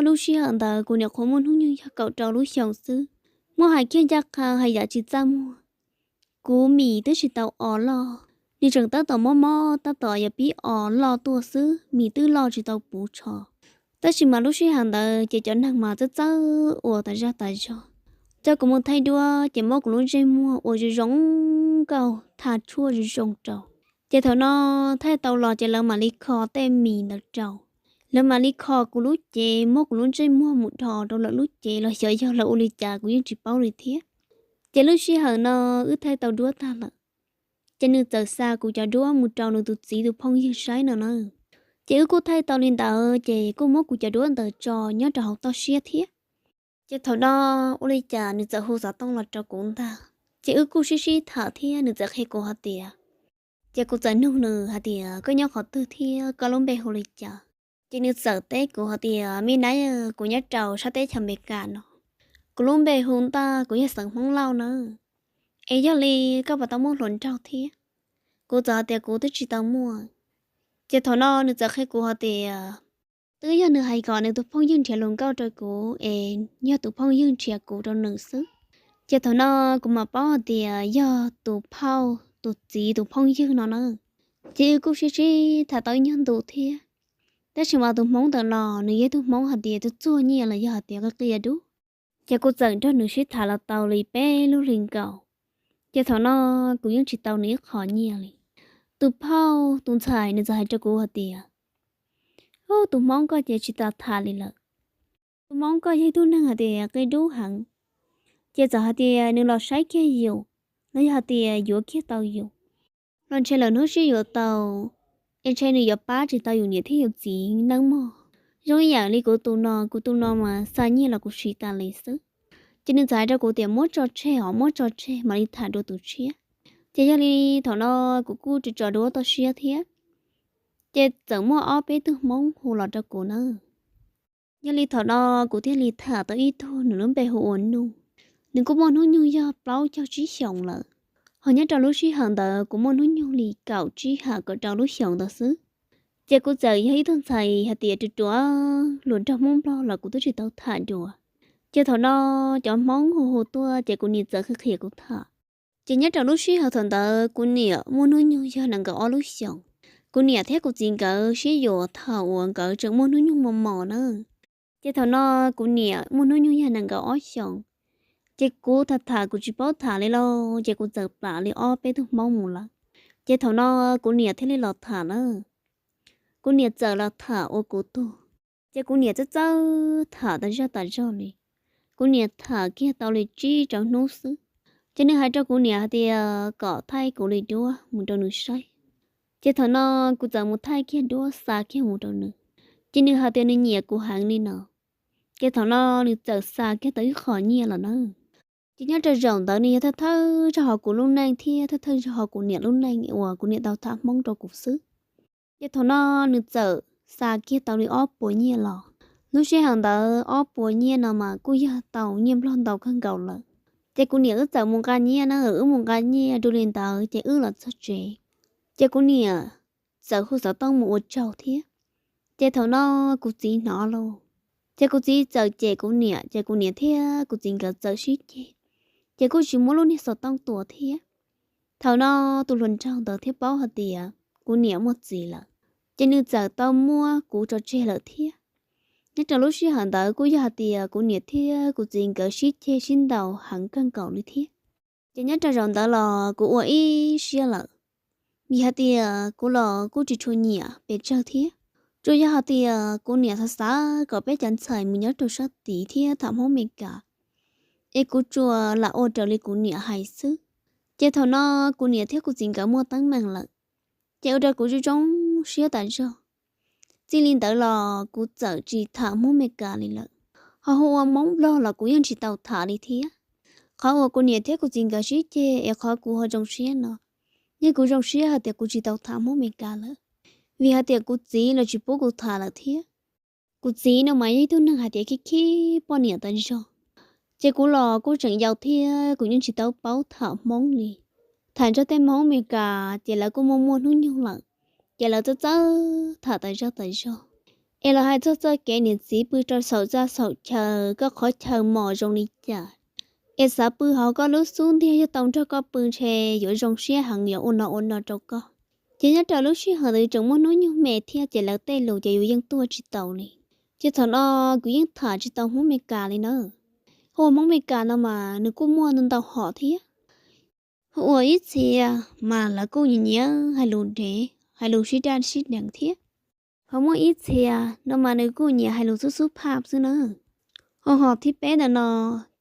Lub sij hawm ntawd kuv nyuam qhuav muaj hnub nyoog yog kaum rau lub xyoos xwb. Muab hais kiag ncaj qha hais yam tsis txaj muag, kuv mis twb tsis tau o loj, nws tseem tab tom mob mob tab tom yuav pib o loj tuaj xwb, mis twb loj tsis tau puv tsho. Tab sis mas lub sij hawm ntawd ces cov neeg mas txawj txawj ua tas zaj tas zog, coj kuv mus thaij duab ces muab kuv lub ntsej muag ua zoo zoo nkauj, tha tshuaj zoo zoo rau. Ces thaum no thaij tau los ces lawv mam li kho tej mis ntawd rau. Lawv mam li kho kuv lub cev, muab kuv lub ntsej muag mus dhos rau lawv lub cev los xyov yog lawv ua li cas kuv yeej tsis paub li thiab. Ces lub sij hawm no wb thaij tau duab tag lawm, ces nws txawm xa kuv cov duab mus rau nws tus txiv tus phooj ywg saib no na. Ces wb kuj thaij tau li ntawd ces kuj muab kuv cov duab ntawd tso nyob rau hauv toj siab thiab. Ces thaum no ua li cas nws txawm hu xov tooj los rau kuv ntag. Ces wb kuj sib sib tham thiab nws txawm qhia kuv hais tias, ces kuv txawm nug nws hais tias, koj nyob qhov twg thiab koj lub npe hu li cas? Ces nws txawm teb kuv hais tias, me nab, kuv nyob rau sab teb chaws Amelikas no, kuv lub npe hu Ntaj, kuv yog xeem Hmoob Lauj nawb. Es yog li koj puas tau muaj hluas nraug thiab? Kuv txawm hais tias kuv twb tsis tau muaj. Ces thaum no nws txawm qhia kuv hais tias, twb yog nws hais kom nws tus phooj ywg nrhiav hluas nkauj rau kuv es yog tus phooj ywg nrhiav kuv rau nws xwb. Ces thaum no kuv mam paub hais tias yog tus phauj tus txiv tus phooj ywg no na. Ces wb kuj sib sib tham tau ib nyuag ntu thiab. Tab sis mas tus Hmoob ntawm no nws yog ib tug Hmoob hais tias txuag txuag nyiaj los yog hais tias qia qia dub. Ces kuv txawm nrog nws sib tham los tau li peb lub hli nkaus. Ces thaum no kuv yeej tsis tau nws ib qho nyiaj li. Tus phauj tus ntxhais nws txawm hais rau kuv hais tias, ub, tus Hmoob koj ces tsis tas tham li lawm. Tus Hmoob koj yog ib tug neeg hais tias qia dub heev. Ces txawm hais tias nws los saib kiag yus, los yog hais tias yuav kiag tau yus, los ntshe lwm hnub sib yuav tau, es ntshe nws yuav pab tsis tau yus niam thiab yus txiv nawb mog. Zoo ib yam li kuv tus no, kuv tus no mas xa nyiaj los kuv siv tas li xwb. Ces nws txawm hais rau kuv tias muab tso tseg os, muab tso tseg mam li tham dua tus tshiab. Ces yog li thaum no kuv kuj tso duab toj siab thiab. Ces txawm muaj ob peb tug Hmoob hu los rau kuv na. Yog li thaum no kuv thiaj li tham tau ib tug, nws lub npe hu ua Nuj. Nws kuj muaj hnub nyoog yog plaub caug tsib xyoos lawm. Ho nyob rau lub sij hawm ntawd kuv muaj hnub nyoog li kaum tsib ham kaum rau lub xyoos ntawd xwb. Ces kuv txawm yog ib tug ntxhais hais tias ruam ruam, luag nrog Hmoob Nplog los kuv twb tsis tau tham dua. Ces thaum no cov Hmoob hu hu tuaj ces kuv niam txawm qhia qhia kuv tham. Ces nyob rau lub sij hawm thaum ntawd kuv niam muaj hnub nyoog yog nees nkaum ob lub xyoos. Kuv niam thiab kuv txiv nkawd sib yuav thaum uas nkawd tseem muaj hnub nyoog mos mos na. Ces thaum no kuv niam muaj hnub nyoog yog nees nkaum ob xyoos. Ces kuv tham tham kuv tsis paub tham li lauj, ces kuv txawm plam li ob peb tug Hmoob mus lawm. Ces thaum no kuv niam thiaj li los tham na. Kuv niam txawm los tham ua kuv tug. Ces kuv niam txawj txawj tham tas zog tas zog li. Kuv niam tham kiag tau li tsib rau hnub xwb, ces nws hais rau kuv niam hais tias kom thaij kuv li duab mus rau nws saib. Ces thaum no kuv txawm mus thaij kiag duab xa kiag mus rau nws. Ces nws hais tias nws nyiam kuv heev li no. Ces thaum no nws txawm xa kiag tau ib qho nyiaj los na. Ces nyob rau zaum ntawd nws yog thawj thawj zaug hauv kuv lub neej thiab thawj thawj zaug hauv kuv niam lub neej uas kuv niam tau tham Hmoob rau kuv xwb. Ces thaum no nws txawm xa kiag tau li ob puas nyiaj los. Lub sij hawm ntawd ob puas nyiaj no mas kuj yog tau nyiaj Nplog ntau kawg nkaus lawm. Ces kuv niam wb txawm mus nqa nyiaj na, wb mus nqa nyiaj dua li ntawd ces wb los txog tsev. Ces kuv niam txawm hu xov tooj mus ua tsaug thiab. Ces thaum no kuv txiv hnov lauj, ces kuv txiv txawm cem kuv niam, ces kuv niam thiab kuv txiv nkawd txawm sib ceg. Ces kuj tsis muab lub niag xov tooj tua thiab. Thaum no tus hluas nraug ntawd thiaj paub hais tias kuv niam muaj txiv lawm, ces nws txawm tau muab kuv tso tseg lawm thiab. Nyob rau lub sij hawm ntawd kuj yog hais tias kuv niam thiab kuv txiv nkawd sib ceg sib ntaus heev kawg nkaus li thiab. Ces nyob rau zaum ntawd los kuv ua ib siab lawm, vim hais tias kuv los kuj tsis tshua nyiam pes tsawg thiab. Tsuas yog hais tias kuv niam xav xav kom peb cov ntxhais mus nyob rau sab tid thiab tham Hmoob Meskas, es kuv tsuas lam ua raws li kuv niam hais xwb. Ces thaum no kuv niam thiab kuv txiv nkawd muaj teeb meem lawm, ces ua rau kuv zoo zoo siab tas zog. Txij li ntawd los kuv txawm tsis tham Hmoob Meskas li lawm. Ho hu ua Hmoob Nplog los kuv yeej tsis tau tham li thiab. Qhov uas kuv niam thiab kuv txiv nkawd sib ceg es qhov kuv ho zoo siab no, yog kuv zoo siab hais tias kuv tsis tau tham Hmoob Meskas lawm, vim hais tias kuv txiv los tsis pub kuv tham lawm thiab. Kuv txiv no mas yog ib tug neeg hais tias khib khib poj niam tas zog. Ces kuv los kuj tseem yau thiab kuv yeej tsis tau paub tham Hmoob li. Tham nrog tej Hmoob Meskas ces lawv kuj muaj muaj hnub nyoog lawm, ces lawv txawj txawj tham tas zog tas zog. Es los hais txog txoj kev niam txiv pw rau saum txaj saum chaw, koj qhov chaw mos zoo li cas, es xav pw hauv koj lub xub ntiag, yog tau nrog koj pw ntshe yuav zoo siab heev, yuav ua no ua no rau koj. Ces nyob rau lub sij hawm ntawd tseem muaj hnub nyoog me thiab, ces lawv tej lus ces yus yeej tuaj tsis tau li. Ces thaum no kuv yeej tham tsis tau Hmoob Meskas li na. Hu ua Hmoob Meskas no mas nws kuj muaj ntau hom thiab. Hu ua ib txhia mas lawv kuj nyiam nyiam hais lus dev, hais lus sib daj sib deev thiab. Ho muaj ib txhia no mas nws kuj nyiam hais lus xub xub phaj xwb na. Ho hom thib peb ntawm no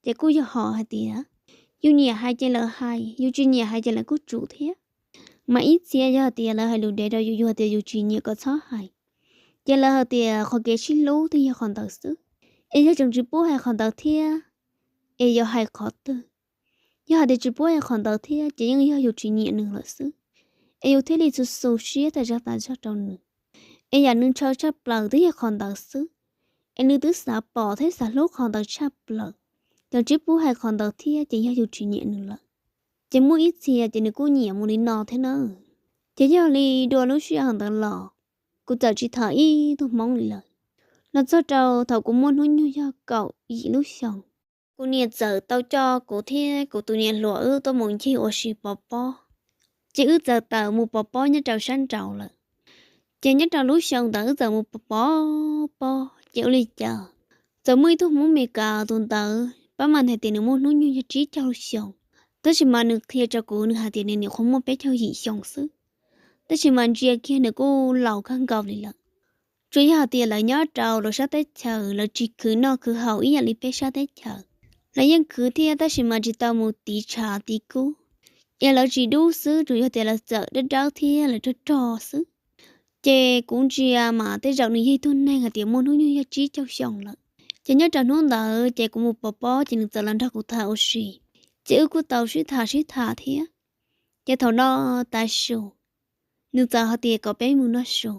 ces kuj yog hom hais tias yus nyiam hais ces lawv hais, yus tsis nyiam hais ces lawv kuj tsum thiab. Mas ib txhia yog hais tias lawv hais lus dev rau yus, yus hais tias yus tsis nyiam, kom txhob hais, ces lawv hais tias qhov kev sib hlub twb yog qhov ntawd xwb. Es yog tseem tsis pub hais qhov ntawd thiab, es yuav hais qhov twg? Yog hais tias tsis pub hais qhov ntawd thiab ces yeej yog yus tsis nyiam nws lawm xwb, es yus thiaj li txu xu siab tas zog tas zog rau nws. Es yam nws ntshaw tshaj plaws twb yog qhov ntawd xwb, es nws twb xav pom thiab xav hlub qhov ntawd tshaj plaws, tseem tsis pub hais qhov ntawd thiab ces yog yus tsis nyiam nws lawm. Ces muaj ib txhia ces nws kuj nyiam mus li no thiab na. Ces yog li dua lub sij hawm ntawd los, kuv txawm tsis tham ib tug Hmoob li lawm. Los txog rau thaum kuv muaj hnub nyoog yog kaum yim lub xyoos, kuv niam txawm tau coj kuv thiab kuv tus niam hluas wb tuaj mus ncig ua si pov pob. Ces wb txawm tawm mus pov pob nyob rau sab nraud lawm. Ces nyob rau lub xyoo ntawd wb txawm mus pov pov pob, ces ua li cas txawm muaj ib tug Hmoob Meskas tus ntawd, pab mas hais tias nws muaj hnub nyoog yog tsib caug xyoo, tab sis mas nws qhia rau kuv, nws hais tias nws nyuam qhuav muaj peb caug yim xyoo xwb, tab sis mas ntsia kiag nws kuj laus kawg nkaus li lawm. Tsuas yog hais tias lawv nyob rau lawv sab teb chaws lawv tsis khwv noj khwv haus ib yam li peb sab teb chaws. Lawv yeej khwv thiab tab sis mas tsis tau mus tiv tshav tiv kub, es lawv tsis dub xwb, tsuas yog tias lawv txawm dawb dawb thiab lawv rog rog xwb. Ces kuv ntsia mas tej zaum nws yog ib tug neeg hais tias muaj hnub nyoog yog tsib caug xyoo lawm. Ces nyob rau hnub ntawd ces kuv mus pov pob ces nws txawm los nrog kuv tham ua si, ces wb kuj tau sib tham sib tham thiab. Ces thaum no tav su, nws txawm hais tias kom peb mus noj su.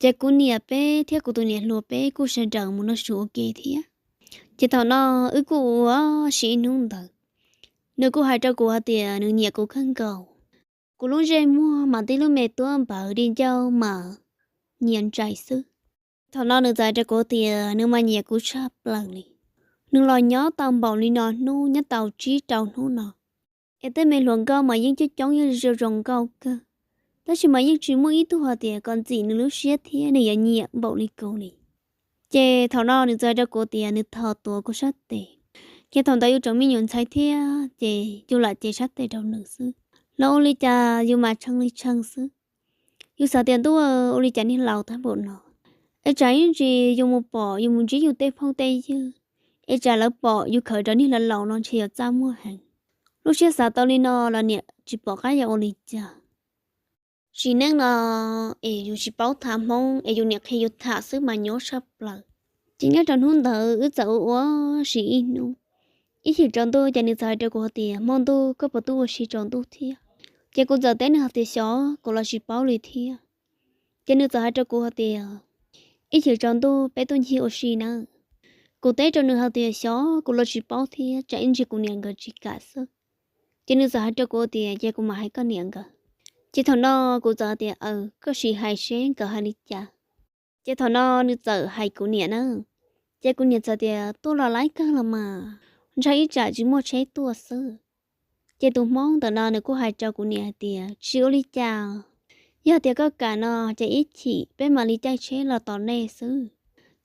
Ces kuv niam peb thiab kuv tus niam hluas peb kuj sawv daws mus noj su ua ke thiab. Ces thaum no wb kuj ua si ib hnub ntawd. Nws kuj hais rau kuv hais tias nws nyiam kuv kawg nkaus. Kuv lub ntsej muag mas tib lub me tuab npawv di ncauj mas nyias ntsais xwb. Thaum no nws txawm hais rau kuv tias nws mas nyiam kuv tshaj plaws li. Nws los nyob tau npaum li no hnub, nyob tau tsib rau hnub no, es tej me hluas nkauj mas yeej coob coob, yeej zoo zoo nkauj kawg, tab sis mas yeej tsis muaj ib tug hais tias kom ntxim nws lub siab thiab nws yuav nyiam npaum li kuv li. Ces thaum no nws txawm hais rau kuv tias nws thov tuav kuv sab tes. Ces thaum ntawd yus tseem me nyuam ntxhais thiab ces yus lam cev sab tes rau nws xwb, los ua li cas yus mas tshee li tshee xwb. Yus xav tias ntuj, ua li cas niag laus tag npaum no, es tsam ib ntsis yus mus pom, yus mus ntsib yus tej phooj tej ywg, es tsam lawv pom yus khawm rau niag laus laus no ntshe yuav txaj muag heev. Lub siab xav tau li no los niam tsis pom qab yuav ua li cas. Sim neej no es yus tsis paub tham Hmoob, es yus niam qhia yus tham xwb mas nyuaj tshaj plaws. Ces nyob rau hnub ntawd wb txawm ua ua si ib hnub. Ib chim tsaus ntuj ces nws txawm hais rau kuv hais tias, Hmo ntuj koj puas tuaj ua si tsaus ntuj thiab? Ces kuv txawm teb nws hais tias, Xyov, kuv los tsis paub li thiab. Ces nws txawm hais rau kuv hais tias, Ib chim tsaus ntuj peb tuaj ncig ua si nawb. Kuv teb rau nws hais tias, Xyov, kuv los tsis paub thiab, tsam ib ntsis kuv niam nkawd tsis kam xwb. Ces nws txawm hais rau kuv tias, Ces kuv mam hais koj niam nkawd. Ces thaum no kuv txawm hais tias, Aws, koj sim hais seb nkawd hais li cas. Ces thaum no nws txawm hais kuv niam na. Ces kuv niam txawm tias, Tuaj los laib kawg los mas, ntshai ib tsam tsis muaj tsheb tuaj xwb. Ces tus Hmoob ntawm no nws kuj hais rau kuv niam hais tias, Tsis ua li cas, yog tias koj kam no ces ib chim peb mam li caij tsheb los tos nej xwb.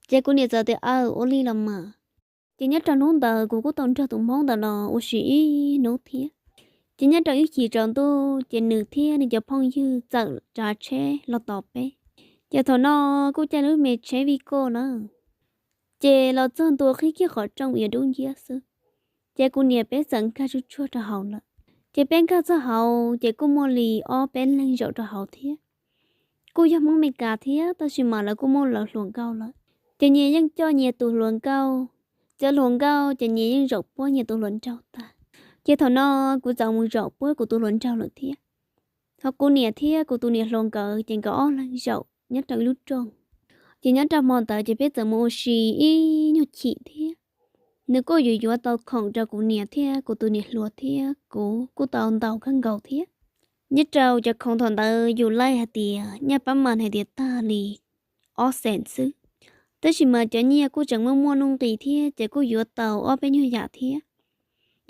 Ces kuv niam txawm tias, Aws, ua li los mas. Ces nyob rau hnub ntawd kuv kuj tau nrog tus Hmoob ntawm no ua si ib hnub thiab. Ces nyob rau ib chim tsaus ntuj ces nws thiab nws cov phooj ywg txawm tsav tsheb los tos peb. Ces thaum no kuj caij lub me tsheb vij koj na, ces los txog ntua qhib kiag qhov rooj yuav dub nciab xwb, ces kuv niam peb txawm nkag tsuj tsuag rau hauv lawm. Ces peb nkag txog hauv ces kuj muaj li ob peb leeg zaum rau hauv thiab. Kuj yog Hmoob Meskas thiab, tab sis mas lawv kuj muaj lawv hluas nkauj lawm. Ces nyias yeej coj nyias tus hluas nkauj, cov hluas nkauj ces nyias yeej zaum puab nyias tus hluas nraug tag. Ces thaum no kuv txawm mus zaum puab kuv tus hluas nraug lawm thiab. Ho kuv niam thiab kuv tus niam hluas nkawd ces nkawd ob leeg zaum nyob rau ib lub rooj. Ces nyob rau hmo ntawd ces peb txawm mus ua si ib nyuag chim thiab. Nws kuj yuav yuav tau khoom rau kuv niam thiab kuv tus niam hluas thiab kuv kuj tau ntau kawg nkaus thiab. Nyob rau cov khoom thaum ntawd yus laij hais tias nyaj pab mas hais tias tag li ob xees xwb. Tab sis mas cov nyiaj kuj tseem muaj muaj nuj nqis thiab ces kuj yuav tau ob peb nyuag yam thiab.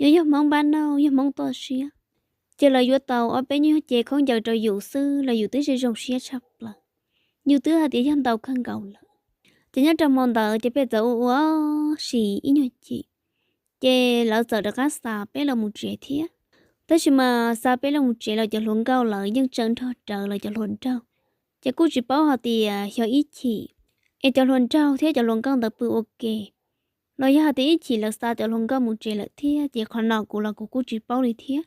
Yog, yog Hmoob npab nauj, yog Hmoob toj siab, ces lawv yuav tau ob peb nyuag ce khaub ncaws rau yus xwb los yus twb zoo siab tshaj plaws. Yus twb hais tias yog ntau kawg nkaus lawm. Ces nyob rau hmo ntawd ces peb txawm ua ua si ib nyuag chim, ces lawv txawm rov qab xa peb los mus tsev thiab. Tab sis mas xa peb los mus tsev los cov hluas nkauj lawv yeej tseem nrog rawv lawv cov hluas nraug, ces kuj tsis paub hais tias xyov ib chim es cov hluas nraug thiab cov hluas nkauj ntawd pw ua ke, los yog hais tias ib chim lawv xa cov hluas nkauj mus tsev lawm thiab, ces qhov no kuv los kuv kuj tsis paub li thiab.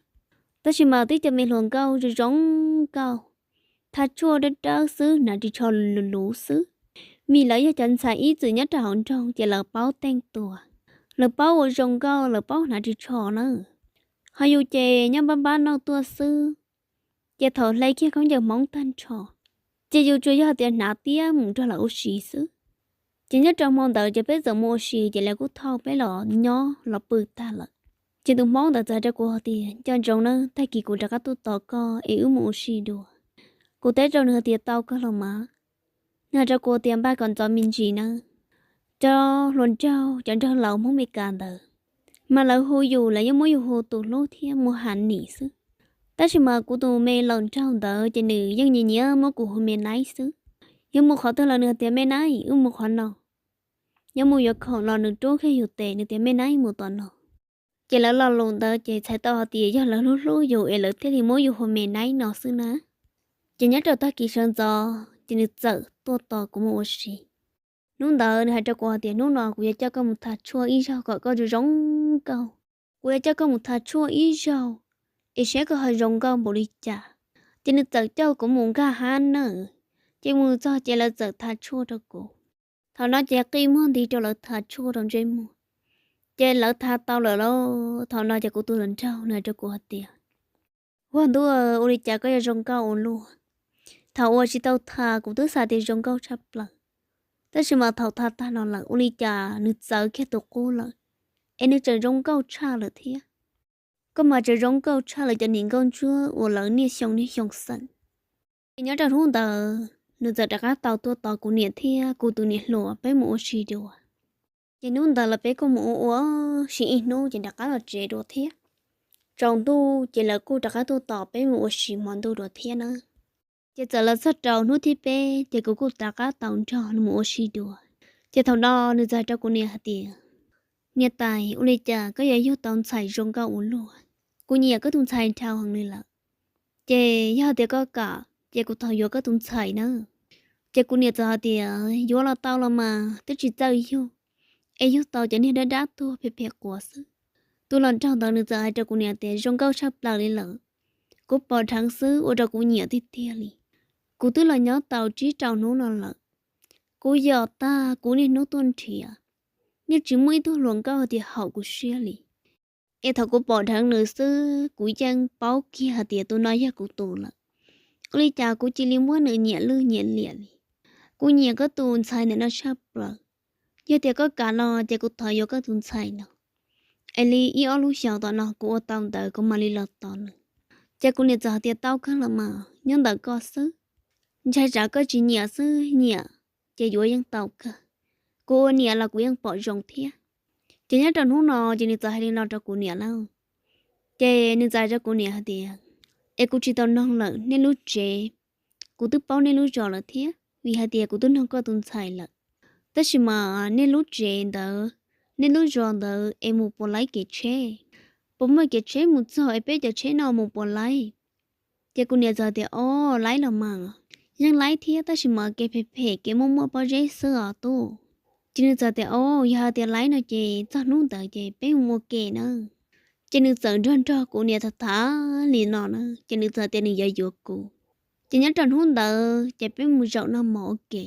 Tab sis mas twb cov me hluas nkauj zoo zoo nkauj, thaj tshuaj dawb dawb xwb, hnav ris tsho luv luv xwb. Vim lawv yog cov ntxhais ib txwm nyob rau hauv nroog ces lawv paub teej tua, lawv paub ua zoo nkauj, lawv paub hnav ris tsho na. Ho yus ces nyob npab npab nauj tuaj xwb, ces thaum hle kiag khaub ncaws Hmoob tag nrho, ces yus tsuas yog tias hnav tiab mus nrog lawv ua si xwb. Ces nyob rau hmo ntawd ces peb txawm mus ua si, ces lawv kuj thauj peb los nyob los pw tag lawm. Ces tus Hmoob ntawd txawm hais rau kuv hais tias, Nco ntsoov nawb, tag kis kuv rov qab tuaj tos koj es wb mus ua si dua. Kuv teb rau nws hais tias, Tau kawg los mas. Nws hais rau kuv tias, Npaj kom ntxov me ntsis nawb, cov hluas nraug, cov nraug laus Hmoob Meskas ntawd mas lawv hu yus, lawv yeej muab yus hu tus hlub thiab mus hav nim xwb. Tab sis mas kuv tus me laus nraug ntawd ces nws yeej nyiam nyiam muab kuv hu me naib xwb. Yog mus qhov twg los nws hais tias, Me naib, wb mus qhov no. Yog mus yuav khoom los nws rub kiag yus tes, nws tias, Me naib, mus tom no. Ces lawv lo lus ntawd ces txhais tau hais tias yog lawv hlub hlub yus es lawv thiaj li muab yus hu me naib no xwb na. Ces nyob rau tag kis sawv ntxov ces nws txawm tuaj tos kuv mus ua si. Hnub ntawd nws hais rau kuv hais tias, Hnub no kuv yuav coj koj mus thav tshuaj ib zaug kom koj zoo zoo nkauj. Kuv yuav coj koj mus thav tshuaj ib zaug es saib koj ho zoo nkauj npaum li cas. Ces nws txawm coj kuv mus nkag hab na. Ces mus txog ces lawv txawm thav tshuaj rau kuv. Thaum no ces qij muag nti rau lawv thav tshuaj rau ntsej muag. Ces lawv thav tau lawm lauj, thaum no ces kuv tus hluas nraug nws hais rau kuv hais tias, Huab ntuj, ua li cas koj yuav zoo nkauj ua luaj? Thaum uas tsis tau thav kuv twb xav tias zoo nkauj tshaj plaws, tab sis mas thaum thav tag no lawm ua li cas nws txawv kiag tus qub lawm, es nws tseem zoo nkauj tshaj lawm thiab. Koj mas tseem zoo nkauj tshaj lawv cov niam nkauj ntsuab uas lawv niaj xyoo niaj xyoo xeem. Ces nyob rau hnub ntawd nws txawm rov qab tau tuaj tos kuv niam thiab kuv tus niam hluas peb mus ua si dua. Ces hnub ntawd los peb kuj mus ua ua si ib hnub ces rov qab los tsev dua thiab. Tsaus ntuj ces lawv kuj rov qab tuaj tos peb mus ua si hmo ntuj dua thiab na. Ces txawm los txog rau hnub thib peb ces kuv kuj rov qab tau nrog nws mus ua si dua. Ces thaum no nws txawm hais rau kuv niam hais tias, Niam tais, ua li cas koj yuav yug tau ntxhais zoo nkauj ua luaj? Kuv nyiam koj tus ntxhais dhau heev li lawm. Ces yog tias koj kam ces kuv thov yuav koj tus ntxhais na. Ces kuv niam txawm hais tias, Yuav los tau los mas, twb tsis txawj yug, es yug tau cov niag dab dab tuag phem phem quav xwb. Tus hluas nraug ntawd nws txawm hais rau kuv niam tias, Zoo nkauj tshaj plaws li lawm. Kuv pom dheev xwb ua rau kuv nyiam tiag tiag li. Kuv twb los nyob tau tsib rau hnub no lawm. Kuv yos tag kuv niaj hnub tuaj nrhiav, yeej tsis muaj ib tug hluas nkauj tias haum kuv siab li. Es thaum kuv pom dheev nws xwb kuv yeej paub kiag hais tias tus no yog kuv tus lawm. Ua li cas kuv cia li muab nws nyiam lwj nyiam liam li. Kuv nyiam koj tus ntxhais ntawm no tshaj plaws. Yog tias koj kam no ces kuv thov yuav koj tus ntxhais no, es li ib ob lub xyoos tom no kuv ua tau ntawd kuv mam li los tos nws. Ces kuv niam txawm hais tias, Tau kawg los mas, nyob ntawm koj xwb. Ntshai tsam koj tsis nyiam xwb, nyiam ces yuav yeej tau kawg. Kuv ua niam los kuv yeej pom zoo thiab. Ces nyob rau hnub no ces nws txawm hais li no rau kuv niam lauj. Ces nws txawm hais rau kuv niam hais tias, Es kuv tsis tau noog lawm nej lub tsev, kuv twb paub nej lub zos lawm thiab, vim hais tias kuv twb noog koj tus ntxhais lawm. Tab sis mas nej lub tsev ntawd, nej lub zos ntawd es mus puas laib kev tsheb? Puas muaj kev tsheb mus txog es peb cov tsheb no mus puas laib? Ces kuv niam txawm tias, O, laib los mas, yeej laib thiab tab sis mas kev phem phem kev muaj muaj pob zeb xwb os tub. Ces nws txawm tias, O, yog hais tias laib no ces txog hnub ntawd ces peb mus ua ke na. Ces nws txawm nrog nrog kuv niam tham tham li no na, ces nws txawm tias nws yuav yuav kuv. Ces nyob rau hnub ntawd ces peb mus zaum noj mov ua ke.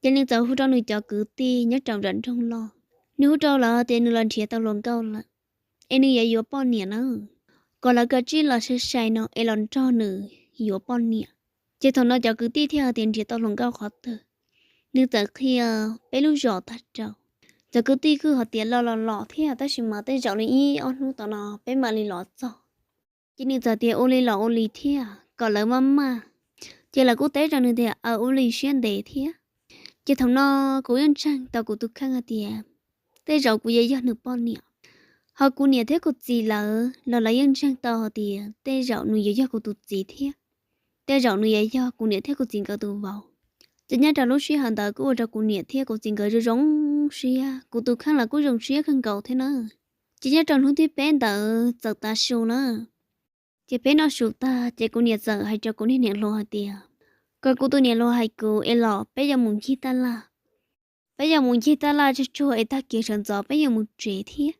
Ces nws txawm hu rau nws cov kwv tij nyob rau nram nroog loj, nws hu rau lawv tias nws los nrhiav tau hluas nkauj lawm, es nws yuav yuav poj niam na, kom lawv kav tsij los sai sai no es los nrog nws yuav poj niam. Ces thaum no cov kwv tij thiaj hais tias nrhiav tau hluas nkauj qhov twg, nws txawm qhia peb lub zos tag rau. Cov kwv tij kuj hais tias los los los thiab tab sis mas tej zaum li ib ob hnub tom no peb mam li los txog. Ces nws txawm tias ua li los ua li thiab kom lawv maj maj. Ces lawv kuj teb rau nws tias aws, ua li siab ntev thiab. Ces thaum no kuv yeej ntseeg tau kuv tus kheej hais tias tej zaum kuv yuav yog nws poj niam. Ho kuv niam thiab kuv txiv lawv los lawv yeej ntseeg tau hais tias tej zaum nws yuav yog kuv tus txiv thiab, tej zaum nws yuav yog kuv niam thiab kuv txiv nkawd tus vauv. Ces nyob rau lub sij hawm ntawd kuj ua rau kuv niam thiab kuv txiv nkawd zoo zoo siab, kuv tus kheej los kuj zoo siab kawg nkaus thiab na. Ces nyob rau hnub thib peb ntawd txawm tav su na. Ces peb noj su tag ces kuv niam txawm hais rau kuv niag niam hluas hais tias kom kuv tus niam hluas hais kuv es los peb yuav mus ncig tab laj. Peb yuav mus ncig tab laj tsuag tsuag es tag kis sawv ntxov peb yuav mus tsev thiab.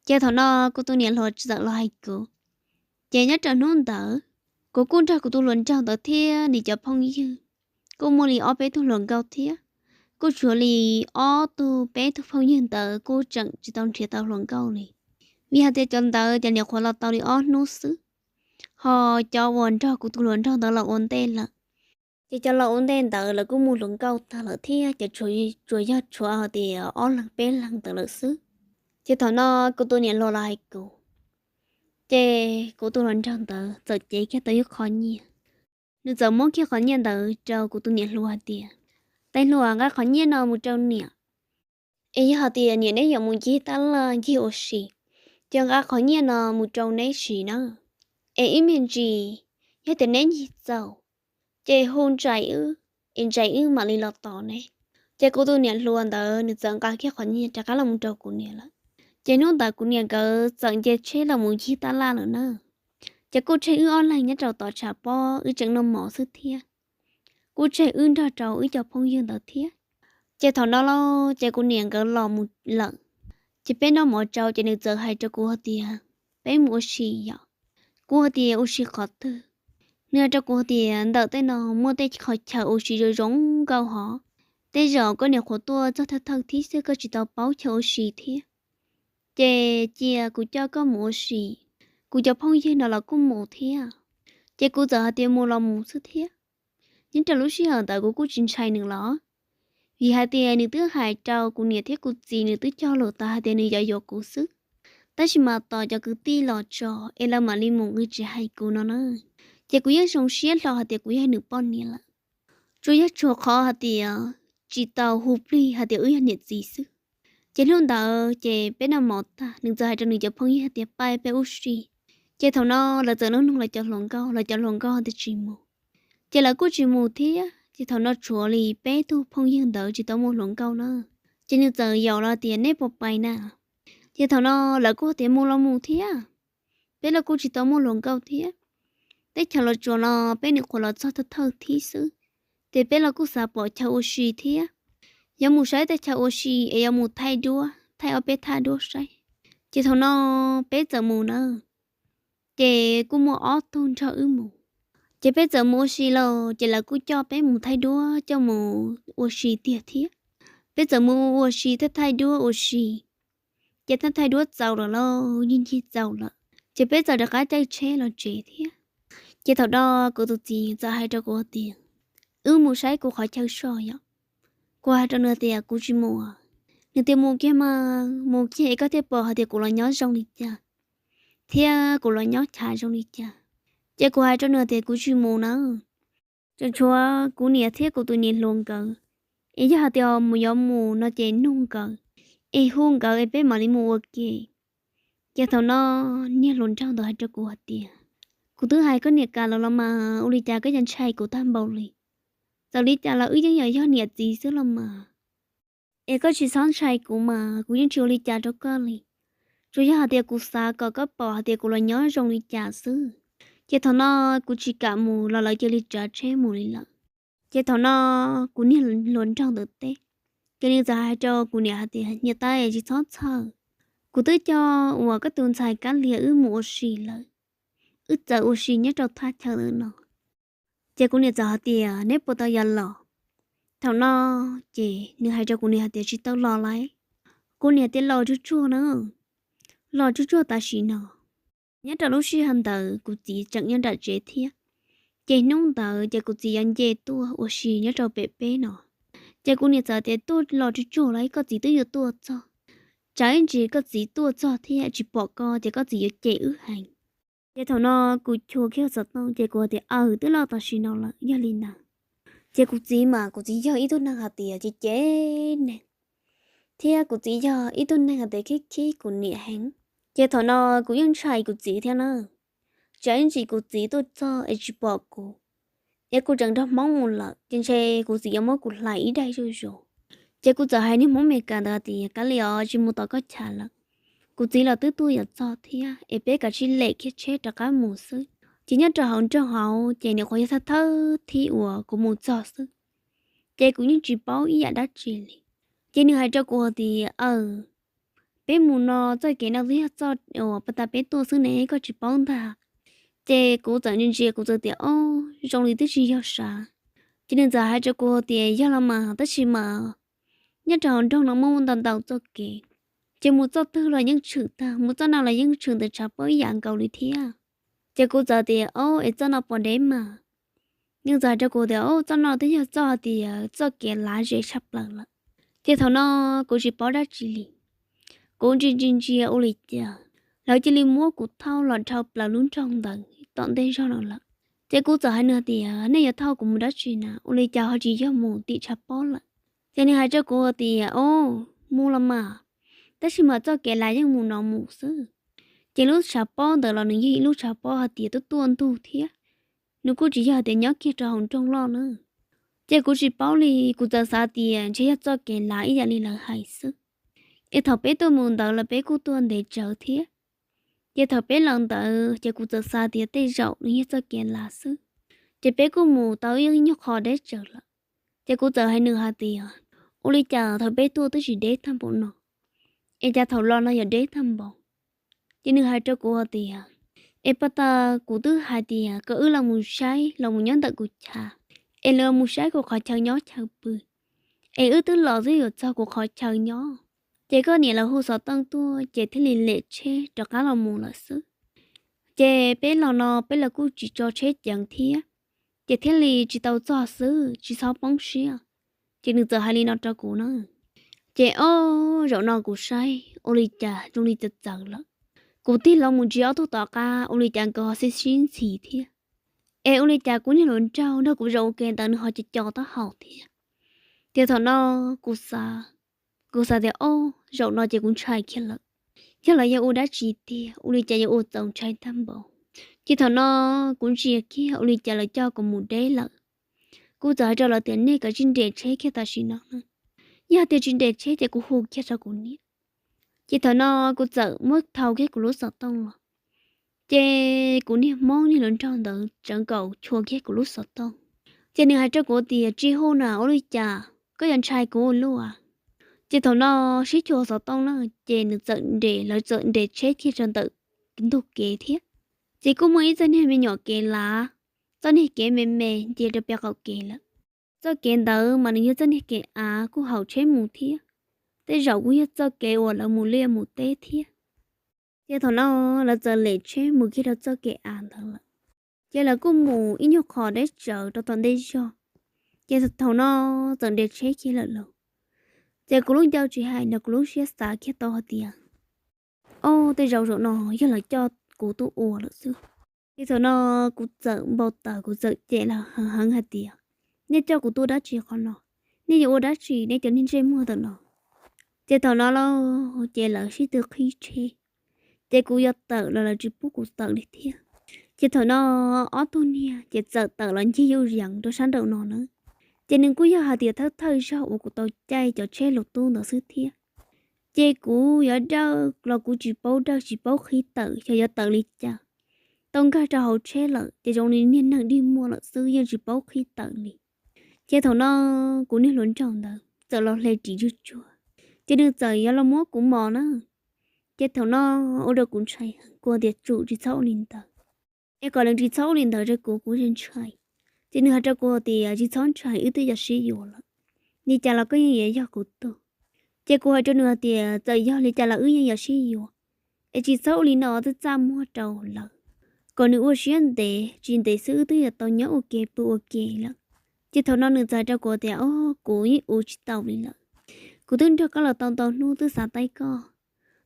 Ces thaum no kuv tus niam hluas txawm los hais kuv. Ces nyob rau hnub ntawd kuv kuj nrog kuv tus hluas nraug ntawd thiab nws cov phooj ywg, kuj muaj li ob peb tug hluas nkauj thiab. Kuj tshuav li ob tug peb tug phooj ywg ntawd kuj tseem tsis tau nrhiav tau hluas nkauj li, vim hais tias cov ntawd ces nyuam qhuav los tau li ob hnub xwb. Ho cov uas nrog kuv tus hluas nraug ntawd los ua ntej lawm, ces cov los ua ntej ntawd lawv kuj mus hluas nkauj tag lawm thiab, ces tsuas yog tshuav hais tias ob leeg peb leeg ntawd lawm xwb. Ces thaum no kuv tus niam hluas los hais kuv, ces kuv tus hluas nraug ntawd txawm cev kiag tau ib qho nyiaj. Nws txawm muab kiag qhov nyiaj ntawd rau kuv tus niam hluas hais tias, tais hluas, nqa qhov nyiaj no mus rau niam, es yog hais tias niam neb yuav mus ncig tab laj ncig ua si, ces nqa qhov nyiaj no mus rau neb siv na. Es ib me ntsis yog tias neb ncig txaus, ces hu ntsais wb, es ntsais wb mam li los tos neb. Ces kuv tus niam hluas ntawd nws txawm nqa kiag qhov nyiaj rov qab los mus rau kuv niam lawm. Ces hnub ntawd kuv niam nkawd txawm nce tsheb los mus ncig tab laj lawm na. Ces kuj tseg wb ob leeg nyob rau tom tshav pob wb tseem noj mov xwb thiab. Kuj tseg wb nrog rau wb cov phooj ywg ntawd thiab. Ces thaum no lauj ces kuv niam nkawd los mus lawm, ces peb noj mov tsau ces nws txawm hais rau kuv hais tias, peb mus ua si yom. Kuv hais tias ua si qhov twg? Nws hais rau kuv hais tias ntawm tej no muaj tej qhov chaw ua si zoo zoo nkauj hov, tej zaum koj nyuam qhuav tuaj txog thawj thawj thiab xwb koj tsis tau paub chaw ua si thiab. Ces cia kuv coj koj mus ua si, kuv cov phooj ywg no los kuj mus thiab. Ces kuv txawm hais tias mus los mus xwb thiab. Nyob rau lub sij hawm ntawd kuv kuj tsis ntshai nws los, vim hais tias nws twb hais rau kuv niam thiab kuv txiv, nws twb cog lus tas hais tias nws yuav yuav kuv xwb. Tab sis mas tos cov kwv tij los tso es lawv mam li mus nqi tsis hais kuv no na. Ces kuv yeej zoo siab hlo hais tias kuv yog nws poj niam lawm. Tsuas yog tshuav qhov hais tias tsis tau hu plig hais tias wb yog niam txiv xwb. Ces hnub ntawd ces peb noj mov tag nws txawm hais rau nws cov phooj ywg hais tias pab peb ua si. Ces thaum no lawv txawm nug nug lawv cov hluas nkauj, lawv cov hluas nkauj hais tias tsis mus. Ces lawv kuj tsis mus thiab, ces thaum no tshuav li peb tug phooj ywg ntawd tsis tau muaj hluas nkauj na. Ces nws txawm yaum lawv tias neb puas pais na? Ces thaum no lawv kuj tias mus los mus thiab, peb los kuj tsis tau muaj hluas nkauj thiab. Teb chaws Los Tsuas no peb nyuam qhuav los txog thawj thawj thiab xwb, ces peb los kuj xav pom chaw ua si thiab. Yuav mus saib tej chaw ua si es yuav mus thaij duab, thaij ob peb thaj duab saib. Ces thaum no peb txawm mus na, ces kuj muaj ob tug nrog wb mus. Ces peb txawm mus ua si lauj, ces lawv kuj coj peb mus thaij duab, coj mus ua si tiag thiab. Peb txawm mus ua si thaij thaij duab ua si, ces thaij thaij duab txaus lawm lauj, ncig ncig txaus lawm, ces peb txawm rov qab caij tsheb los tsev thiab. Ces thaum no kuv tus txiv txawm hais rau kuv tias, wb mus saib kuv qhov chaw so yom. Kuv hais rau nws tias kuv tsis mus. Nws tias mus kiag mas, mus kiag es koj thiaj pom hais tias kuv los nyob zoo li cas, thiab kuv los nyob chav zoo li cas. Ces kuv hais rau nws tias kuv tsis mus na, tseem tshuav kuv niam thiab kuv tus niam hluas nkawd, es yog hais tias mus yuav mus no ces nug nkawd, es hu nkawd es peb mam li mus ua ke. Ces thaum no niag hluas nraug ntawd hais rau kuv hais tias, kuv twb hais koj niam kam lawm los mas, ua li cas koj yuav ntshai kuv tag npaum li? Txawm li cas los wb yeej yog niam txiv xwb los mas, es koj tsis txhob ntshai kuv mas, kuv yeej tsis ua li cas rau koj li. Tsuas yog hais tias kuv xav kom koj pom hais tias kuv los nyob zoo li cas xwb. Ces thaum no kuv tsis kam mus los lawv cia li tsav tsheb mus li lawm. Ces thaum no kuv niag hluas nraug ntawd teb, ces nws txawm hais rau kuv niam hais tias, niam tais, tsis txhob txhawj, kuv twb coj uas koj tus ntxhais Kab Lia wb mus ua si lawm, wb txawm ua si nyob rau thaj chaw ntawm no. Ces kuv niam txawm hais tias, neb puas tau yuav los? Thaum no ces nws hais rau kuv niam hais tias, tsis tau los lauj. Kuv niam tias, los tsuag tsuag na, los tsuag tsuag tam sim no. Nyob rau lub sij hawm ntawd kuv txiv tseem nyob nram tsev thiab. Ces hnub ntawd ces kuv txiv yuav nce tuaj ua si nyob rau pem peb no. Ces kuv niam txawm tias, tuaj los tsuag tsuag lauj, koj txiv twb yuav tuaj txog. Tsam ib ntsis koj txiv tuaj txog thiab tsis pom koj ces koj txiv yuav cem wb heev. Ces thaum no kuv chua kiag xov tooj ces kuv tias, aws, twb los tam sim no lawm, yog li ntawd Ces kuv txiv mas kuv txiv yog ib tug neeg hais tias ces ces neeg, thiab kuv txiv yog ib tug neeg hais tias khib khib kuv niam heev. Ces thaum no kuv yeej ntshai kuv txiv thiab na. Tsam ib ntsis kuv txiv tuaj txog es tsis pom kuv, es kuv tseem nrog Hmoob mus lawm ces ntshe kuv txiv yuav muab kuv hlais ib daig zuj zus. Ces kuv txawm hais niag Hmoob Meskas ntawd tias kav liam os, tsis mus tom koj chav lawm. Kuv txiv los twb tuaj yuav txog thiab es peb kav tsij lem kiag tsheb rov qab mus xwb. Ces nyob rau hauv nroog hauv ces nyuam qhuav yog thawj thawj thib uas kuv mus txog xwb, ces kuv yeej tsis paub ib yam dab tsi li. Ces nws hais rau kuv hais tias aw, peb mus no txoj kev no twb yog txoj uas pas tas peb tuaj xwb ne, koj tsis paub ntag. Ces kuv txawm ntsia ntsia kuv txawm tias o, zoo li twb tsis yog sav. Ces nws txawm hais rau kuv tias yog los mas, tab sis mas nyob rau hauv nroog no muaj ntau ntau txoj kev, ces mus txoj twg los yeej tshwm tag, mus txoj no los yeej tshwm ntawm tshav pob ib yam nkaus li thiab. Ces kuv txawm tias o, es txoj no puas deb mas? Nws txawm hais rau kuv tias o, txoj no twb yog txoj hais tias txoj kev lav ze tshaj plaws lawm. Ces thaum no kuv tsis paub dab tsi li, kuv ntsia ntsia ntsia ua li cas lawv cia li muab kuv thauj los dhau plaws lub nroog ntawd tom ntej zog no lawm. Ces kuv txawm hais nws tias nej yuav thauj kuv mus dab tsi na, ua li cas ho tsis yog mus tim tshav pob lawm? Ces nws hais rau kuv tias o, mus los mas, tab sis mas txoj kev lav yeej mus no mus xwb. Ces lub tshav pob ntawd los nws yog ib lub tshav pob hais tias tuaj tuaj ntug thiab, nws kuj tsis yog tias nyob kiag rau hauv nroog loj na. Ces kuv tsis paub li, kuv txawm xav tias ntshe yog txoj kev lav ib yam li lawv hais xwb. Es thaum peb tuaj mus ntawd los peb kuj tuaj ntev tsawv thiab. Ces thaum peb los ntawd ces kuv txawm xav tias tej zaum nws yog txoj kev lav xwb. Ces peb kuj mus tau ib nyuag qho deb tsawv lawm. Ces kuv txawm hais nws hais tias ua li cas thaum peb tuaj twb tsis deb tag npaum no, es cas thaum los no yuav deb tag npaum? Ces nws hais rau kuv hais tias es pas tas kuv twb hais tias kom wb los mus saib, los mus nyob ntawm kuv chav, es los mus saib kuv qhov chaw nyob chaw pw, es wb twb los twb yuav txog kuv qhov chaw nyob. Ces koj niam lawv hu xov tooj tuaj ces thiaj li lem tsheb rov qab los mus lawm xwb. Ces peb los no peb los kuj tsis tso tsheb ceev thiab, ces thiaj li tsis tau txog xwb, tsis txhob poob siab. Ces nws txawm hais li no rau kuv na. Ces o, zaum no kuv saib ua li cas zoo li txawv txawv lawm. Kuv tig los mus ntsia ob tug tom qab ua li cas nkawd ho sib sib ntxhi thiab. Es ua li cas kuv niag hluas nraug nrog kuv zaum ua ke ntawd nws ho co co taub hau thiab. Ces thaum no kuv xav, kuv xav tias o, zaum no ces kuv ntshai kiag lawm. Yog lawv yuav ua dab tsi tiag, ua li cas yuav ua txaus ntshai tag npaum. Ces thaum no kuv ntsia kiag ua li cas lawv coj kuv mus deb lawm. Kuv txawm hais rau lawv tias nej kav tsij nres tsheb kiag tam sim no na. Yog tias tsis nres tsheb ces kuv hu kiag rau kuv niam. Ces thaum no kuv txawm muab thau kiag kuv lub xov tooj los. Ces kuv niag Hmoob niag hluas nraug ntawd tsawv nkaus chua kiag kuv lub xov tooj. Ces nws hais rau kuv tias tsis hu na, ua li cas koj yuav ntshai kuv ua luaj? Ces thaum no sib chua xov tooj na, ces nws txawm nres, lawv txawm nres tsheb kiag rau ntawm ntug kev thiab. Ces kuj muaj ib txoj niag me nyuam kev lav, txoj niag kev me me nce rau pem qaum kev lawm. Txoj kev ntawd mas nws yog txoj niag kev av kuj haum tsheb mus thiab, tej zaum kuj yog txoj kev uas lawv mus liaj mus teb thiab. Ces thaum no lawv txawm lem tsheb mus kiag rau txoj kev av ntawd lawm. Ces lawv kuj mus ib nyuag qho deb tsawv rau tom ntej zog. Ces thaum no txawm nres tsheb kiag lawm lauj. Ces kuv lub ncauj tsis hais nrog kuv lub siab xav kiag tau hais tias o, tej zaum zaum no yog lawv coj kuv tuaj ua lawm xwb. Ces thaum no kuv txawm npau taws, kuv txawm cem lawv heev heev hais tias nej coj kuv tuaj dab tsi qhov no? Nej yuav ua dab tsi nej cov niag ntsej muag ntawm no? Ces thaum no lauj, ces lawv sib tw qhib tsheb. Ces kuv yuav tawm los lawv tsis pub kuv tawm li thiab. Ces thaum no ob tug niag ces txawm tawm los ncig yuj yees rau sab nraum no na. Ces nws kuj yog hais tias thawj thawj zaug uas kuv tau caij cov tsheb lus tub ntawd xwb thiab. Ces kuv yuav dawj los kuv tsis paub dawj tsis paub qhib tawm xyov yuav tawm li cas. Tau nkag rau hauv tsheb lawm ces zoo li niag neeg dig muag lawm xwb, yeej tsis paub qhib tawm li. Ces thaum no kuv niag hluas nraug ntawd txawm los hle ris tsuag tsuag, ces nws txawm yuav los muab kuv mos na. Ces thaum no ua rau kuv ntshai heev, kuv tias tsum tsis txhob ua li ntawd, es kom lawv tsis txhob ua li ntawd rau kuv, kuv ntshai. Ces nws hais rau kuv tias tsis txhob ntshai, wb twb yuav sib yuav lawm, li cas los koj yeej yuav yog kuv tug. Ces kuv hais rau nws hais tias txawm yog li cas los wb yeej yuav sib yuav, es tsis txhob ua li no txaj txaj muag rau lawv, kom nws ua siab ntev, tsis ntev xwb wb twb yuav tau nyob ua ke pw ua ke lawm. Ces thaum no nws txawm hais rau kuv tias o, kuv yeej ua tsis tau li lawm, kuv twb nrog koj los tau ntau hnub twb xav taij koj,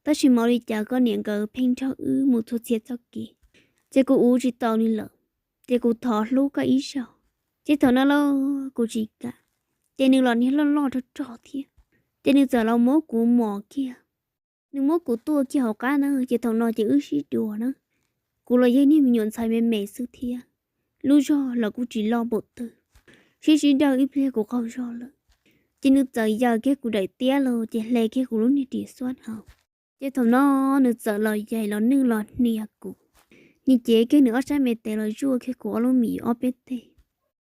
tab sis mas ua li cas koj niam nkawd pheej nrog wb mus txhua txhia txoj kev, ces kuv ua tsis tau li lawm, ces kuv thov hlub koj ib zaug. Ces thaum no los kuv tsis kam, ces nws los niag loj loj rog rog thiab, ces nws txawm los muab kuv mos kiag, nws muab kuv tuaj kiag hauv qab na, ces thaum no ces wb sib dua na. Kuv los yog niag me nyuam ntxhais me me xwb thiab, lub zog los kuj tsis loj npaum twg, sib sib dawj ib pliag kuv qaug zog lawm. Ces nws txawm yaws kiag kuv daim tiab los ces hle kiag kuv lub niag ris xuab hau. Ces thaum no nws txawm los yaim los nwj los hnia kuv, nws cev kiag nws ob sab me tes los zuaj kiag kuv ob lub mis ob peb teg.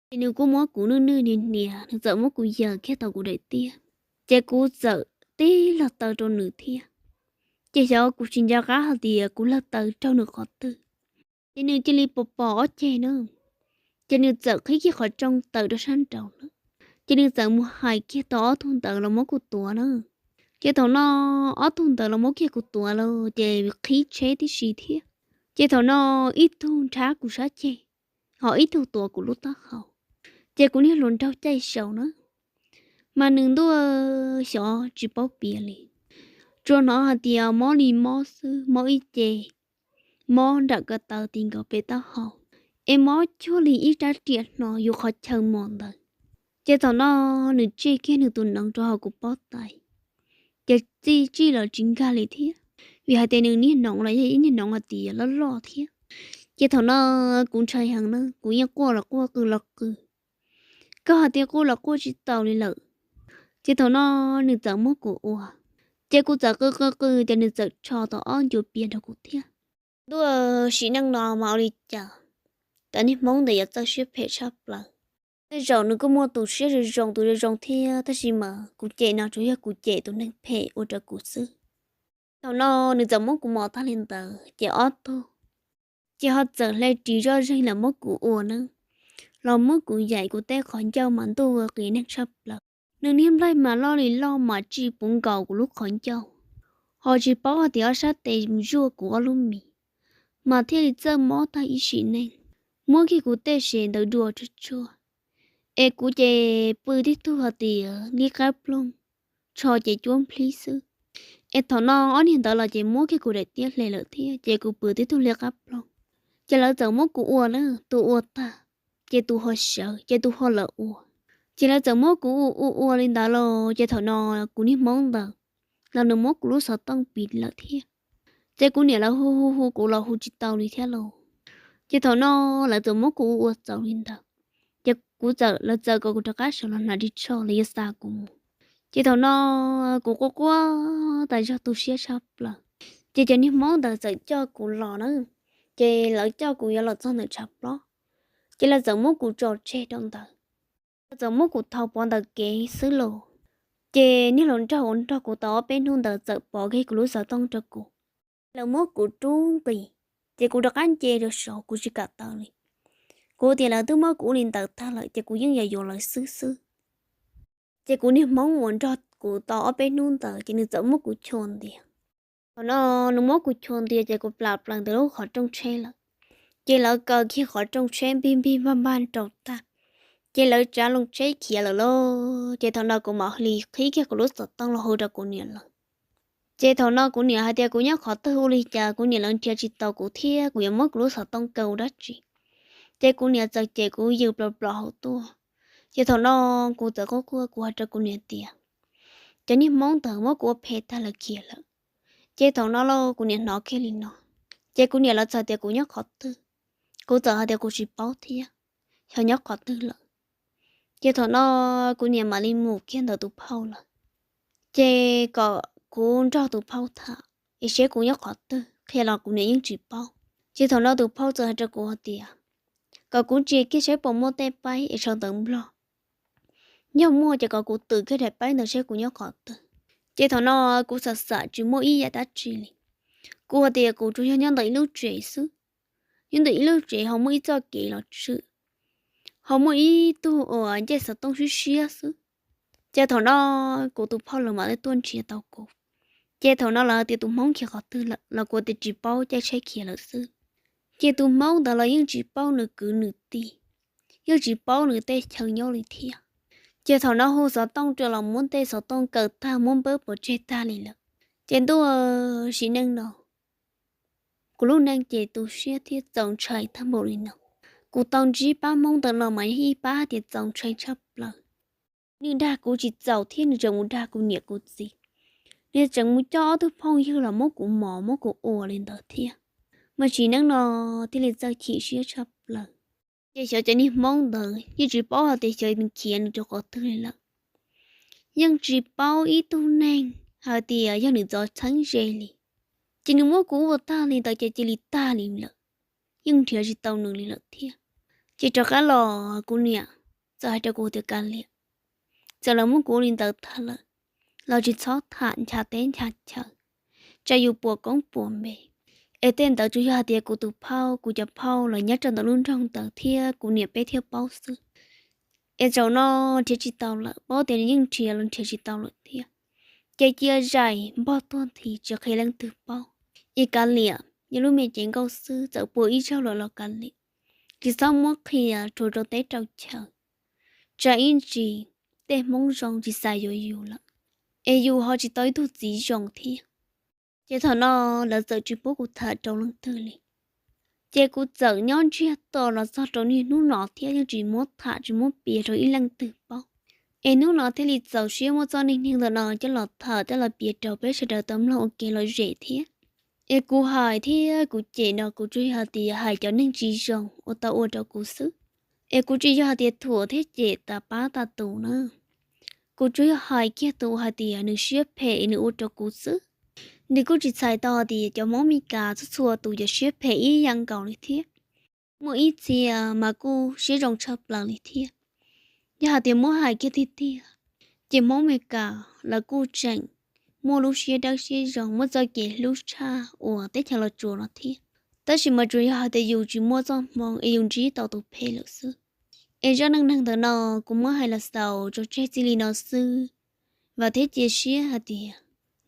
Ces nws kuj muab kuv nwj nwj hnia hnia, nws txawm muab kuv yaws kiag tau kuv daim tiab, ces kuv txawm tib log taw rau nws thiab. Ces xyov kuv tsis nco qab hais tias kuv log taw raug nws qhov twg, ces nws cia li pos pos ob ceg na, ces nws txawm qhib kiag qhov rooj tawm rau sab nraud lawm. Ces nws txawm mus hais kiag tau ob tug ntawd los muab kuv tuav na. Ces thaum no ob tug ntawd los muab kiag kuv tuav lawm ces qhib tsheb tib si thiab. Ces thaum no ib tug nrhab kuv sab ceg, ho ib tug tuav kuv lub taub hau. Ces kuv niag hluas nraug caij saum na, mas nws ntuj xyov tsis paub piav li, tsuas hnov hais tias mob li mob xwb, mob ib ce, mob nram ko taw ti nkaus pem taub hau, es mob cuag li ib rab riam hno yus qhov chaw mos ntawd. Ces thaum no nws tsij kiag nws tus noov rau hauv kuv pob tais, ces txij tsij los tsis nkag li thiab, vim hais tias nws niag noov los yog ib niag noov hais tias loj loj thiab. Ces thaum no kuv ntshai heev na, kuv yeej quaj los quaj qw los qw, koj hais tias quaj los quaj tsis tau li lawm. Ces thaum no nws txawm muab kuv ua, ces kuv txawm qw qw qw ces nws txawm tsho tau ob ncua pias nrog kuv thiab. Ntuj, sim neej no mas ua li cas cov niag Hmoob ntawd yuav txawj siab phem tshaj plaws. Tej zaum nws kuj muaj tus siab zoo zoo tus zoo zoo thiab, tab sis mas kuv cem no tsuas yog kuv cem tus neeg phem ua rau kuv xwb. Thaum no nws txawm muab kuv mos tag li ntawd ces ob tug ces ho txawm hle ris zoj zeeg los muab kuv ua na, los muab kuv yaim kuv tej qhov ncauj mas ntuj ua qias neeg tshaj plaws. Nws niag nplaig mas loj li loj mas tsis puv nkaus kuv lub qhov ncauj, ho tsis paub hais tias ob sab tes mus zuaj kuv ob lub mis, mas thiaj li txawj mob tag ib sim neej. Muab kiag kuv tej sev ntawd dua tsuag tsuag, es kuv ces pw tib tug hais tias liab qab ploog, tsho ces cuab nplhib xwb. Es thaum no ob niag ntawd los ces muab kiag kuv daim tiab hle lawm thiab ces kuv pw tib tug liab qab ploog. Ces lawv txawm muab kuv ua na, tus ua tag ces tus ho sawv ces tus ho lawv ua. Ces lawv txawm muab kuv ua ua ua li ntawd los ces thaum no kuv niag Hmoob ntawd los nws muab kuv lub xov tooj piv lawm thiab. Ces kuv niam lawv hu hu hu kuv los hu tsis tau li thiab los. Ces thaum no lawv txawm muab kuv ua ua txaus li ntawd, ces kuv txawm, lawv txawm kom kuv rov qab sawv los hnav ris tsho los yuav xa kuv mus. Ces thaum no kuv quaj quaj tas zog tu siab tshaj plaws. Ces cov niag Hmoob ntawd txawm coj kuv los na, ces lawv coj kuv yuav los txog ntawm tshav plob, ces lawv txawm muab kuv tso tseg rau ntawd. Lawv txawm muab kuv thau pov ntawm kev xwb los. Ces niag hluas nraug uas nrog kuv tau ob peb hnub ntawd txawm pov kiag kuv lub xov tooj rau kuv. Lawv muab kuv rub nqis, ces kuv rov qab nce rau saud kuv tsis kam tawm li. Kuv tias lawv twb muab kuv ua li ntawd tag lawm ces kuv yeej yuav yuav lawv xwb xwb. Ces kuv niag Hmoob uas nrog kuv tau ob peb hnub ntawd ces nws txawm muab kuv chua ntiag. Thaum no nws muab kuv chua ntiag ces kuv plam plaws ntawm lub qhov rooj tsheb lawm. Ces lawv kaw kiag qhov rooj tsheb npig npig npag npag rau tag, ces lawv tsav loo tsheb khiav lawm lauj. Ces thaum no kuv mam li qhib kiag kuv lub xov tooj los hu rau kuv niam lawv. Ces thaum no kuv niam hais tias kuv nyob qhov twg ua li cas kuv niam lawv nrhiav tsis tau kuv thiab kuv yuav muab kuv lub xov tooj kaw ua dab tsi. Ces kuv niam txawm cem kuv yws plom plom hauv tuaj. Ces thaum no kuv txawm quaj quaj kuv hais rau kuv niam tias cov niag Hmoob ntawd muab kuv ua phem tag lawv khiav lawm. Ces thaum no los kuv niam hnov kiag li no, ces kuv niam lawv txawm tias kuv nyob qhov twg. Kuv txawm hais tias kuv tsis paub thiab, xyov nyob qhov twg lawm. Ces thaum no kuv niam mam li mus kiag ntawm tus phauj lawm, ces kom kuv nrog tus phauj tham es seb kuv nyob qhov twg, qhia los kuv niam yeej tsis paub. Ces thaum no tus phauj txawm hais rau kuv hais tias kom kuv ntsia kiag saib puas muaj tej paib es sau ntawv Nplog. Yog muaj ces kom kuv twm kiag daim paib ntawd saib kuv nyob qhov twg. Ces thaum no kuv xam xam tsis muaj ib yam dab tsi li. Kuv hais tias kuv tsuas yog nyob ntawm ib lub tsev xwb, nyob ntawm ib lub tsev ho muaj ib txoj kev los tshwm, ho muaj ib tug uas ncej xov tooj siab siab xwb. Ces thaum no kuv tus phauj lawv mam li tuaj nrhiav tau kuv. Ces thaum no lawv tias tus Hmoob khiav qhov twg lawm los kuv tias tsis paub, caij tsheb khiav lawm xwb. Ces tus Hmoob ntawd los yeej tsis paub nws kwv nws tij, yeej tsis paub nws tej chaw nyob li thiab. Ces thaum no hu xov tooj rau los muab tej xov tooj kaw tag muab npawb pov tseg tag li lawm. Ces ntuj, sim neej no kuv lub neej ces tu siab thiab txaus ntshai tag npaum li no. Kuv tau ntsib pab Hmoob ntawm no mas yog ib pab tias txaus ntshai tshaj plaws. Nws dag kuv tsis txaus thiab nws tseem mus dag kuv niam kuv txiv. Nws tseem mus coj ob tug phooj ywg los muab kuv mos muab kuv ua li ntawd thiab. Mas tsim neeb no thiaj li txawj chim siab tshaj plaws. Ces xyov cov niag Hmoob ntawd yeej tsis paub hais tias xyov nws khiav nws rau qhov twg li lawm. Yeej tsis paub ib tug neeg hais tias yog nws txoj txheeb ze li. Ces nws muab kuv ua tag li ntawd ces cia li tag li lawm, yeej nrhiav tsis tau nws li lawm thiab. Ces rov qab los kuv niam txawm hais rau kuv tias, Kav liam, txawm lawv muab kuv ua li ntawd tag lawm los tsis txhob tham ncha teb ncha chaw, tsam yus puas koob puas npe. Es tej ntawd tsuas yog hais tias kuv tus phauj, kuv cov phauj los nyob rau ntawm lub nroog ntawd thiab kuv niam peb thiaj paub xwb. Es zaum no nrhiav tsis tau lawm, paub tias nws yeej nrhiav los nrhiav tsis tau lawm thiab. Ces cia zais npog tuag nthi tsis qhia leej twg paub. Es kav liam, yog lub me cev nkauj xwb, txawm puas ib zaug lawm los kav liam, tsis txhob muab qhia rhuav rau teb rau chaw, tsam ib ntsis tej Hmoob zoo tsis xav yuav yus lawm, es yus ho tsis tau ib tug txiv zoo thiab. Ces thaum no lawv txawm tsis pub kuv tham rau leej twg li. Ces kuv txawm nyob ntsiag to los txog rau niaj hnub no thiab yeej tsis muab tham tsis muab piav rau ib leej twg paub. Es hnub no thiaj li txaus siab muab txoj neej neeg ntawm no coj los tham coj los piav rau peb sawv daws tau mloog ua kev lom zem thiab. Es kuv hais thiab kuv cem no kuv tsuas yog hais tias hais cov neeg tsis zoo uas tau ua rau kuv xwb. Es kuv tsis yog hais tias thuam thiab cem tas pab tas tus na. Kuv tsuas yog hais kiag tus hais tias nws siab phem es nws ua rau kuv xwb. Nws kuj tsis txhais tau hais tias cov Hmoob Mes Kas txhua txhua tus cov siab phem ib yam nkaus li thiab. Muaj ib txhia mas kuj siab zoo tshaj plaws li thiab. Yog hais tias muab hais kiag tiag tiag, ces Hmoob Mes Kas lawv kuj tseem muaj lub siab dawb siab zoo muaj txoj kev hlub tshaj uas teb chaws Los Tsuas no thiab. Tab sis mas tsuas yog hais tias yus tsis muaj txoj hmoo es yus ntsib tau tus phem lawm xwb. Es zaj neej neeg ntawm no kuv muab hais los xaus tso tseg txij li no xwb. Vam thiab cia siab hais tias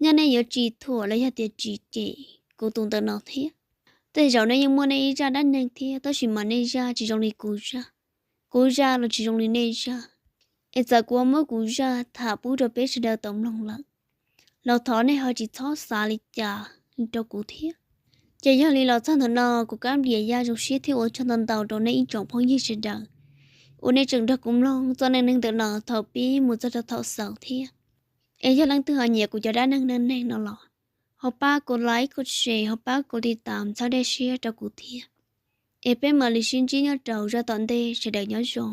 nyaj nej yuav tsis thuam los yog tias tsis cem kuv tus ntawm no thiab. Tej zaum nej yeej muaj nej ib zaj dab neeg thiab tab sis mas nej zaj tsis zoo li kuv zaj, kuv zaj los tsis zoo li nej zaj. Es txawm kuv muab kuv zaj tham pub rau peb sawv daws tau mloog lawm, los thov nej ho tsis txhob xav li cas rau kuv thiab. Ces yog li los txog ntawm no kuv Kab Nplias Yaj zoo siab thiab ua tsaug ntau ntau rau nej ib tsoom phooj ywg sawv daws uas nej tseem nrog kuv mloog txoj neej neeg ntawm no thaum pib mus txog rau thaum xaus thiab. Es yog leej twg ho nyiam kuv cov dab neeg neej neeg no los ho pab kuv like kuv share ho pab kuv tiv tam txhawb dej siab rau kuv thiab. Es peb mam li sib ntsib nyob rau zaj tom ntej, sawv daws nyob zoo.